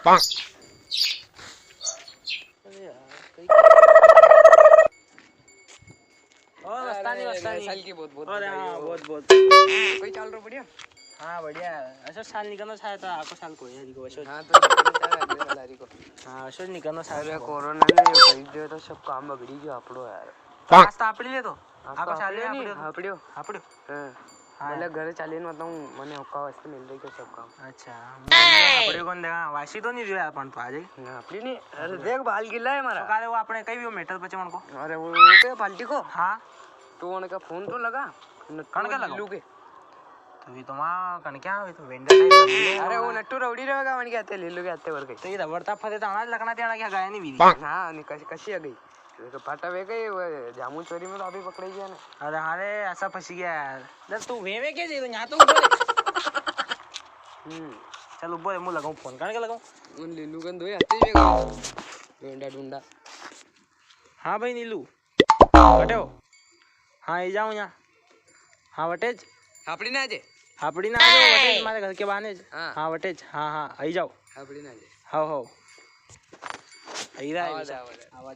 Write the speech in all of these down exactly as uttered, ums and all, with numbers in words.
अरे यार, कई ओ, वस्तानी, अरे, वस्तानी। नए साल की बहुत, बहुत अरे बधाई हाँ, हो। बहुत, बहुत। कोई चाल रहो बढ़िया? हाँ, बढ़िया है। असो साल निकलनो चाहे तो आको साल कोई है, देखो, असो। हाँ, तो निकलनो चाहे अगले साल हरी को। हाँ, असो निकलनो चाहे अरे, तो। कोरोना ने यो कर दियो तो सब काम बगड़ी गयो आपड़ो यार। तो आज तो आपड़ी ले तो। आज तो आपको साले आपड़ियो नी, आपड़ियो। आपड़ियो। हाँ। हाँ। बोले घरे चालीन बताऊं, मने होका वास्ते मिल रही के सब काम। अच्छा, मैं आपड़ियो कौन देगा? वासी तो नहीं रियो अपन तो आज ही। ना, आपड़ी नहीं। अरे देख, बाल गीला है हमारा। तो काले वो अपने कई भी हो मेटल पचे मन को। अरे वो, वो के पार्टी को? हाँ। तो उनका फोन तो लगा। न तो कण के लगा? लीलू के। तो भी तो वहाँ कण क्या, भी तो वेंडर टाइप लग रही है। अरे वो नट्टू रौड़ी रहेगा, वन के आते, लीलू के आते वर गई। तो ये रबड़ता फते तो अनाज लकना ते आना क्या गाया नहीं भी। हाँ, नहीं, कशी, कशी आ गई। देखो, फाटा वे गए, वो जामुन चोरी में तो अभी पकड़े गया ना। अरे हाँ रे, ऐसा फंसी गया यार। दस तू वे वे के जी, तो यहाँ तो ऊपर है। हम्म। चल ऊपर है, मुँह लगाऊँ फोन, कहाँ के लगाऊँ? उन लीलू कन दो आते ही वे गए। ढूंढा, ढूंढा। हाँ भाई नीलू, कटे हो? हाँ, ये जाऊँ यहाँ। हाँ, वटेज। हापड़ी ना आजे। हापड़ी ना आजे, वटेज, हमारे घर के बाने। हाँ। हाँ, वटेज। हाँ, हाँ, आई जाओ। हापड़ी ना आजे। हाँ, हाँ। आई रहा है आवाज, आवाज।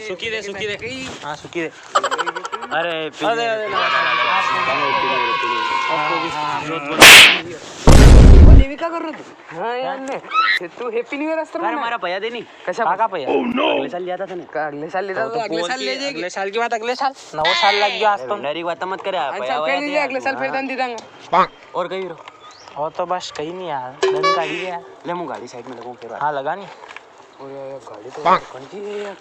सुखी दे, सुखी दे। हाँ, सुखी दे। अरे, अरे, अरे, अरे, हाँ, हाँ, हाँ, हाँ। वो देवी का कर रहे तू? हाँ यार, ने, तू Happy New Year अस्तर अरे, मना। हमारा भैया दे नी। कशा काका भैया? Oh no! अगले साल लिया था तने। का अगले साल लेता तो तो अगले साल ले जाएगी। अगले साल की बात, अगले साल। नवो साल लग गया आज तो। अरे, डरी बात मत करे, अच्छा, भैया, भैया दे अगले साल फिर हाँ। दान दे दांगा। और कही रो? और तो बस कही नहीं यार, नवी गाड़ी है। ले, मु गाड़ी side में लगाऊं फिर। हाँ, लगा नहीं। और यार, गाड़ी तो कौन सी है यार?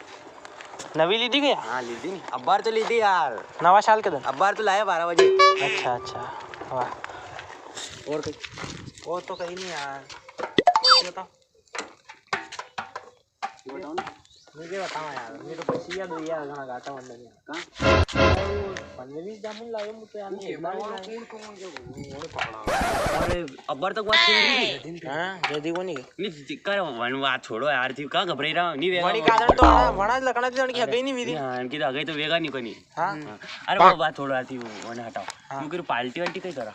नवी लीधी गया? हाँ, लीधी नहीं। अब्बार तो लीधी यार। नवा साल के दिन? अब्बार तो लाया बारह बजे। अच्छा, अच्छा। वाह। और कहीं? और तो कहीं नहीं यार। ये बताओ। ये बताओ ना। मुझे बताओ यार, मुझे तो बची याद हुई यार, घना घाटा बंदा नहीं। कहाँ? पनीर भी जामुन लायो, मुझे यार, नहीं, कितना वाला कौन, कौन जो वो पकड़ा? अरे, अब्बार तक बात सुन रही थी। हाँ, जल्दी को नहीं। नहीं, कर, वन बात छोड़ो यार, थी का घबराई रहा, नहीं वेगा। वणी कारण तो वणा, वणा लकड़ा थी, वणकी हगई नहीं वीरी। हाँ, इनकी तो हगई तो वेगा नहीं कोनी। हाँ। हाँ। अरे वो बात छोड़ो यार, थी वो, वने हटाओ। हाँ। क्योंकि पार्टी वार्टी कई करा?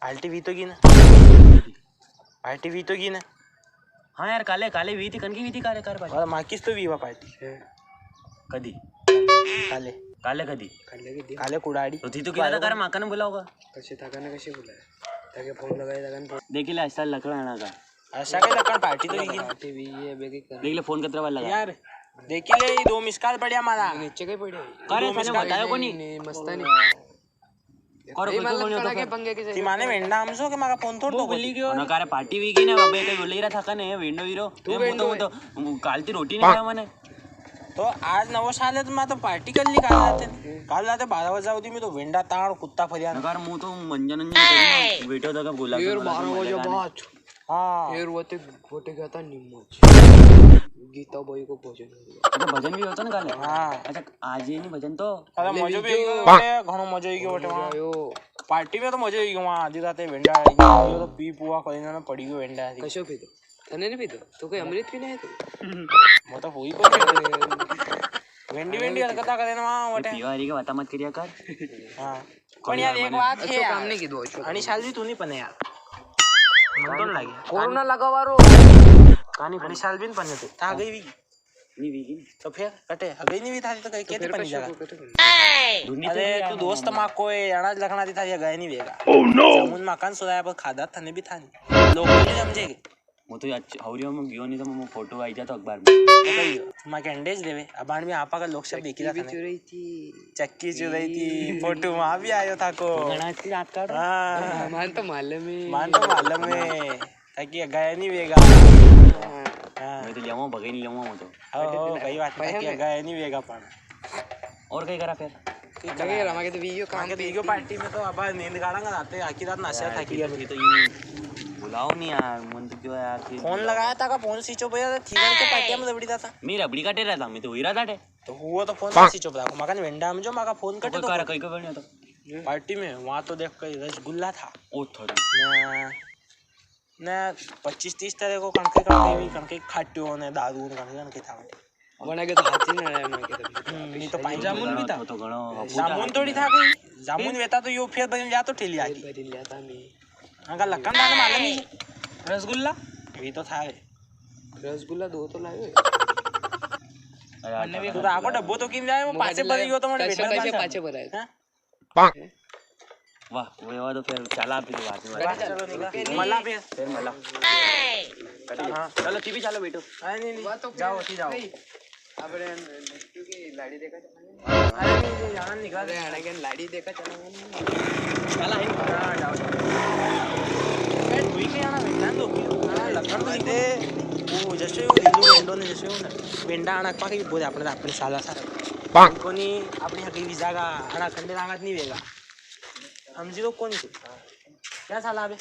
पार्टी वी तो की ना। पार्टी वी तो की ना। हाँ यार, काले, काले वी थी, कनकी वी थी, काले, काले पार्टी। और माकिस तो वी वा पार्टी। कदी? काले। काले कदी? काले कुड़ाड़ी। तो थी तो किया था, कारे माका ने बुलाओगा। कसे था, कने कसे बुलाया? ताके फोन लगाया था, कने फोन। देखी ले, ऐसा लकड़ा आना का। ऐसा के लकड़ पार्टी तो की। पार्टी भी ये बेगी कर। देख ले फोन कितने बार लगा। यार, देखी ले, ये दो miss call पड़िया मारा। नीचे के पड़े। करे, दो miss call बतायो कोनी। नहीं, मस्ता नहीं। करो, कोई कोनी होता के फिर। पंगे की जरूरत। माने वेंडा हमसो के मारा फोन तोड़ दो। भूली गयो। ना कारे पार्टी वी की ना, अबे कई बोले रहा था कने, वेंडो वीरो। तू वेंडो तो, तो काल ती रोटी नहीं खाया मैंने। तो आज नवो साल है तो मैं तो पार्टी कर ली काल राते। काल राते बारह बजे उठी मैं तो वेंडा ताण कुत्ता फरिया। ना कारे मु तो मंजन नहीं बैठा था, बोला बारह बजे बाद। हाँ। फिर वो ते, वो ते गया था नीमच। गीता बाई को भजन हो गया। अच्छा, भजन भी होता ना काले? हाँ। अच्छा, आज ये नहीं भजन तो? अरे, मजो भी आई गयो, घणो मजो आई गयो वटे वहाँ। पार्टी में तो मजो आई गयो वहाँ, आधी राते वेंडा आई गयो, तो पी पुआ कोई ना पड़ी गयो वेंडा। कशो पी तो? तने नहीं पी तो? तू कोई अमृत पी नहीं है तू? वो तो हुई को। वेंडी, वेंडी हरकता करे ना वहाँ वटे। पीवा हरी के बात मत करिया कर। हाँ। पण यार, एक बात है यार। काम नहीं कीधो, अच्छो। अणी साल भी तू नहीं पने यार। मन तो नहीं लागे। कोरोना लगावा रो। कानी अणी साल भी नहीं पने थे। ता गई भी। नहीं भी की। तो फिर कटे, अगई नहीं भी था तो कहीं कहते पनी जागा। अरे, तू दोस्त माको है, अनाज लखना थी था, ये गए नहीं वेगा। Oh no! जामुन मकान सुधाया, पर खादा थने भी था नहीं। लोग नहीं समझेगे। वो तो यार, हौरिया में गयो नहीं तो मैं फोटो आई जातो अखबार में। तो कहियो, मां के अंडेज देवे, अबान में आपा का लोग सब देखी रहा था। चुराई थी। चक्की चुराई थी, फोटो वहां भी आयो था को। घणा अच्छी रात काढो। हाँ। मान तो मालूम है। मान तो मालूम है। ताकि गया नहीं वेगा। हाँ। मैं तो लेवा, भगे नहीं लेवा, वो तो। हो, हो, कई बात नहीं, ताकि गया नहीं वेगा पण। और कई करा फिर? कई करा? रमा के तो वीडियो काम पे वीडियो पार्टी में तो अब नींद गाड़ांगा राते, आखी रात नाश्ता था किया। तो यूं बुलाओ नहीं यार, मन तो क्यों यार, फिर फोन लगाया था का, फोन स्विच ऑफ हो जाता, थी के पार्टी में रबड़ी था। मैं रबड़ी काटे रहा था, मैं तो हुई रहा था। तो हुआ तो फोन स्विच ऑफ था, मकान वेंडा में जो मका फोन कटे तो। कई को बनिया तो? पार्टी में वहां तो देख कई रसगुल्ला था। ओ थोड़ा। ना, ना, पच्चीस तीस तरह को कणके, कणके भी, कणके खाट्यो ने दारू ने कणके, कणके था। वना के तो हाथी ना आया, मैं के तो। हम्म, नी तो पानी जामुन भी था। तो, तो घणो जामुन थोड़ी था कई। जामुन वेता तो यो फेर बदल जातो ठेली आके। बदल जाता मैं। हाँ, का लक्कन दाना मालूम ही। रसगुल्ला? वी तो था वे। रसगुल्ला दो तो लायो। अरे, मन्ने भी खुद आको डब्बो तो किन जाए, वो पाछे भर यो तो मने कैसे, बेटा कैसे पाछे भराए? हाँ? वाह, वो, वो तो फिर चला, फिर बात में वाह, चलो, निकल। मला फिर। फिर मला। हाँ। चलो, ती भी चलो, बेटो। अरे, नहीं, नहीं, जाओ, ती जाओ। अपने मिट्टू की लाड़ी देखा चला। अरे, नहीं, नहीं, यहाँ निकल। अरे, यहाँ के लाड़ी देखा चला। चला, है। हाँ, जाओ, जाओ। मैं कोई के यहाँ बैठा है, तो हाँ, लकड़ तो नहीं दे। वो जैसे वो हिंदू वेंडो ने जैसे वो ना, वेंडा आना पा के बोले अपने, अपने साला सारा। कोनी अपनी हकी वीजा का आना खंडे लागत नहीं वेगा। हम जी तो कोनी से। क्या साला अबे?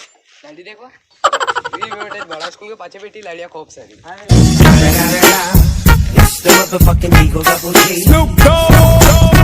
लाड़ी देखो। ये बेटे बड़ा स्कूल के पाछे बैठी लाड़िया खूब सारी। It's the motherfucking Eagle Double G. Snoop Dogg.